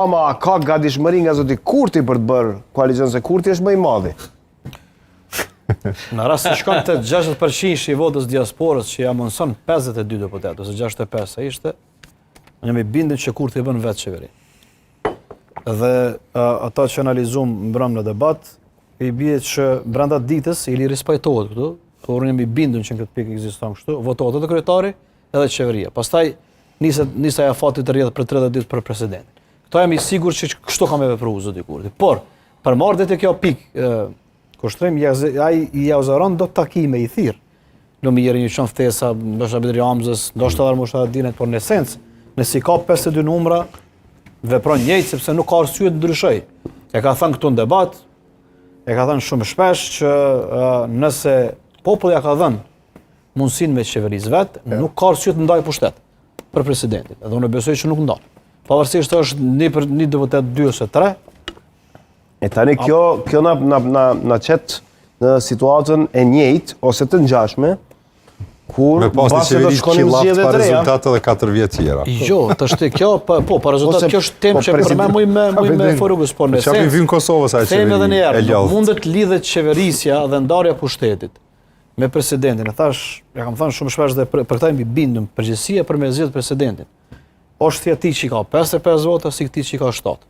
Ama a ka gatishmëri nga zoti Kurti për të bërë koalicion se Kurti është më i madhi. Në rast se shkon te 60% i votës diasporës që ja mundson 52 deputetë ose 65 sa ishte, unë jam i bindur që Kurti e bën vetë qeverinë. Dhe ata që analizum mbrëm në debat, i bie që brenda ditës Iliri s'pajtohet këtu, por unë jam i bindur që në këtë pikë ekziston kështu, votohet edhe kryetari, edhe qeveria. Pastaj niset nis ai afati të rrjedh për 30 ditë për presidentin. Këto jam i sigurt që kështu ka me vepru zoti Kurti. Por, për marrë deri te kjo pikë, Kushtrim, ai i azaron do takime i thirr. Lumirin i çon ftesa, ndoshta Bedri Hamzës, ndoshta edhe Ramush Haradinajt, por në esencë, nëse ka 52 numra, vepron njëjtë sepse nuk ka arsye të ndryshojë. E ka thënë këtu në debat, e ka thënë shumë shpesh që nëse populli ja ka dhënë mundësinë me qeveris vetë, nuk ka arsye të ndajë pushtet për presidentin. Edhe unë besoj që nuk ndan. Pavarësisht është një për një deputet, dy ose tre. E tani kjo kjo na na na na qet në situatën e njëjtë ose të ngjashme kur me pas një qeveri shkonim zgjedhje të reja. rezultat edhe 4 vjet tjera. Jo, tash kjo po, po pa rezultat kjo është temë që për më me më me forugës po në. Çfarë vjen Kosovës ai qeveri? Them edhe një herë, mundet lidhet qeverisja dhe ndarja e pushtetit me presidentin. E thash, ja kam thënë shumë shpesh dhe për, për këtë jam i bindun, përgjegjësia për me zgjedh presidentin. Është si atij që ka 55 vota, si këtij që ka 7.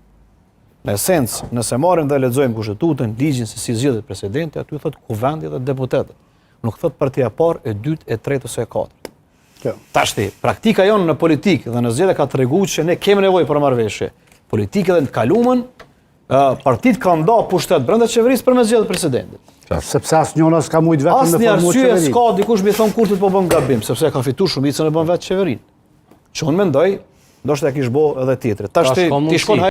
Në esencë, nëse marrim dhe lexojmë kushtetutën, ligjin se si zgjidhet presidenti, aty thotë kuvendi dhe deputetët. Nuk thotë partia e parë, e dytë, e tretë ose e katërt. Kjo. Tashti, praktika jonë në politikë dhe në zgjedhje ka treguar që ne kemi nevojë për marrëveshje politike dhe në të kalumen Partitë kanë nda pushtet brenda qeverisë për me zgjedhë presidentin. Sepse asnjëra s'ka mujtë vetëm me formu qeverinë. Asnjë arsye s'ka dikush me thonë Kurtit po bën gabim, sepse ka fitu shumicën e bën vetë qeverinë. Që unë mendoj, ndoshta e kish bo edhe tjetri. Tash ti shkon.